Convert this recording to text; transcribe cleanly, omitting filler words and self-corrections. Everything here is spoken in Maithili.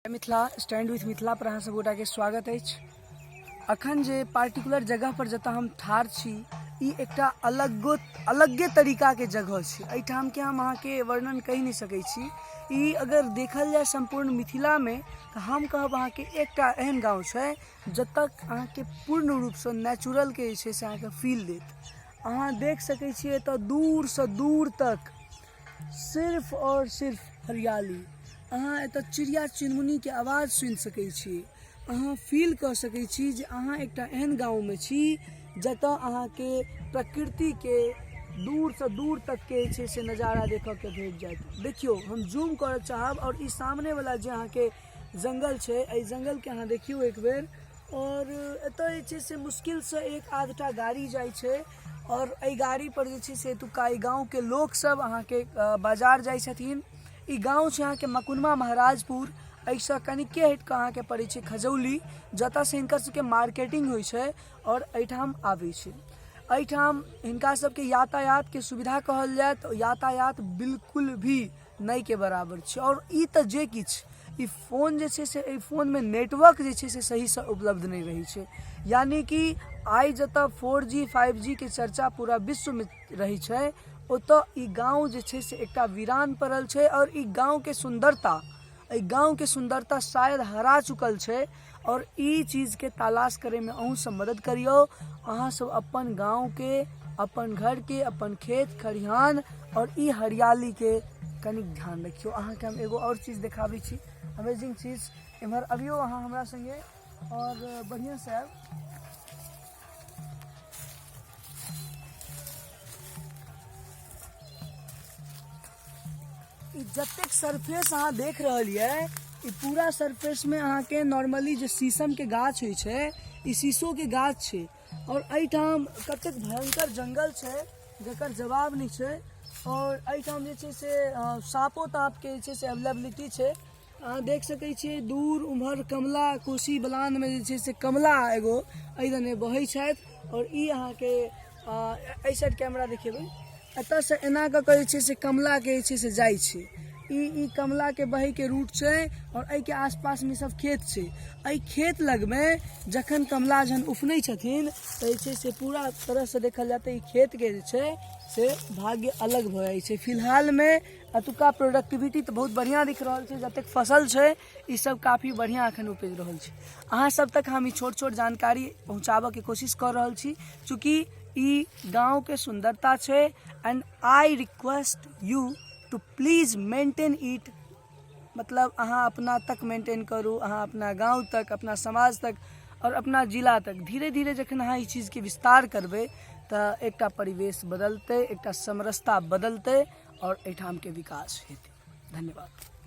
मिथिला स्टैंड विथ मिथिला पर अहाँ सब गोटा के स्वागत अछि। अखन जे पार्टिकुलर जगह पर जतऽ हम ठाढ़ छी, ई एकटा अलगो अलगे तरीका के जगह छै। एहिठाम के हम अहाँके वर्णन कहि नहि सकै छी। ई अगर देखल जाय सम्पूर्ण मिथिला मे तऽ हम कहब अहाँके एकटा एहन गाँव छै जतऽ अहाँके पूर्ण रूपसँ नेचुरल के जे छै से अहाँके फील देत। अहाँ देख सकै छियै एतऽ दूरसँ दूर तक सिर्फ आओर सिर्फ हरियाली। अहाँ एतऽ चिड़िया चुनमुनीके आवाज सुनि सकै छी। अहाँ फील कऽ सकै छी जे अहाँ एकटा एहन गाँवमे छी जतऽ अहाँके प्रकृतिके दूरसँ दूर तकके जे छै से नजारा देखऽके भेट जायत। देखियौ, हम जूम करऽ चाहब आओर ई सामनेवला जे अहाँके जङ्गल छै, एहि जङ्गलके अहाँ देखियौ एक बेर। आओर एतऽ जे छै से मुश्किलसँ एक आधटा गाड़ी जाइ छै आओर एहि गाड़ीपर जे छै से एतुक्का एहि गाँवके लोकसभ अहाँके बाजार जाइ छथिन। ई गाँव छै अहाँके मकुनमा महाराजपुर। एहिसँ कनिके हटिकऽ अहाँके पड़ै छै खजौली, जतऽसँ हिनकर सबके मार्केटिंग होइ छै आओर एहिठाम आबै छै। एहिठाम हिनका सबके यातायातके सुविधा कहल जाय तऽ यातायात बिल्कुल भी नहिके बराबर छै। आओर ई तऽ जे किछु ई फोन जे छै से एहि फोनमे नेटवर्क जे छै से सहीसँ उपलब्ध नहि रहै छै। यानि कि आइ जतऽ फोर जी फाइव जी के चर्चा पूरा विश्वमे रहै छै, ओतऽ ई गाँव जे छै से एकटा वीरान पड़ल छै। आओर ई गाँवके सुन्दरता, एहि गाँवके सुन्दरता शायद हरा चुकल छै। आओर ई चीजके तलाश करैमे अहूँ सब मदद करियौ। अहाँ सब अपन गाँवके, अपन घरके, अपन खेत खरिहान आओर ई हरियालीके कनिक ध्यान रखियौ। अहाँके हम एगो आओर चीज देखाबै छी, अमेजिंग चीज। एम्हर अबियौ अहाँ हमरा सङ्गे आओर बढ़िआँसँ आयब। ई जतेक सरफेस अहाँ देख रहल ये, ई पूरा सरफेस में अहाँके नॉर्मली जे शीशम के गाछ होइ छै, ई शीशो के गाछ छै। और एहिठाम कतेक भयंकर जंगल छै जकर जवाब नहि छै। और एहिठाम जे छै से साँपो ताँपके जे छै से अवेलेबिलिटी छै। अहाँ देख सकै छियै दूर उम्हर कमला कोसी बलानमे जे छै से कमला एगो एहि दने बहै छथि। आओर ई अहाँके एहि साइड कैमरा देखेबै, एतऽसँ एना कऽ कऽ जे छै से कमलाके जे छै से जाइ छै। ई कमलाके बहैके रूट छै आओर एहिके आसपासमे सब खेत छै। एहि खेत लगमे जखन कमला जहन उफनै छथिन तऽ जे छै से पूरा तरहसँ देखल जाय तऽ ई खेतके जे छै से भाग्य अलग भऽ जाइ छै। फिलहालमे एतुका प्रोडक्टिविटी तऽ बहुत बढ़िआँ दिख रहल छै। जतेक फसल छै ई सब काफी बढ़िआँ एखन उपजि रहल छै। अहाँ सब तक हम ई छोट छोट जानकारी पहुँचाबऽके कोशिश कऽ रहल छी, चूँकि ई गाँवके सुन्दरता छै। And I request you to please maintain it. मतलब अहाँ अपना तक मेंटेन करू, अहाँ अपना गाँव तक, अपना समाज तक आओर अपना जिला तक। धीरे धीरे जखन अहाँ ई चीजके विस्तार करबै तऽ एकटा परिवेश बदलतै, एकटा समरसता बदलतै आओर एहिठामके विकास हेतै। धन्यवाद।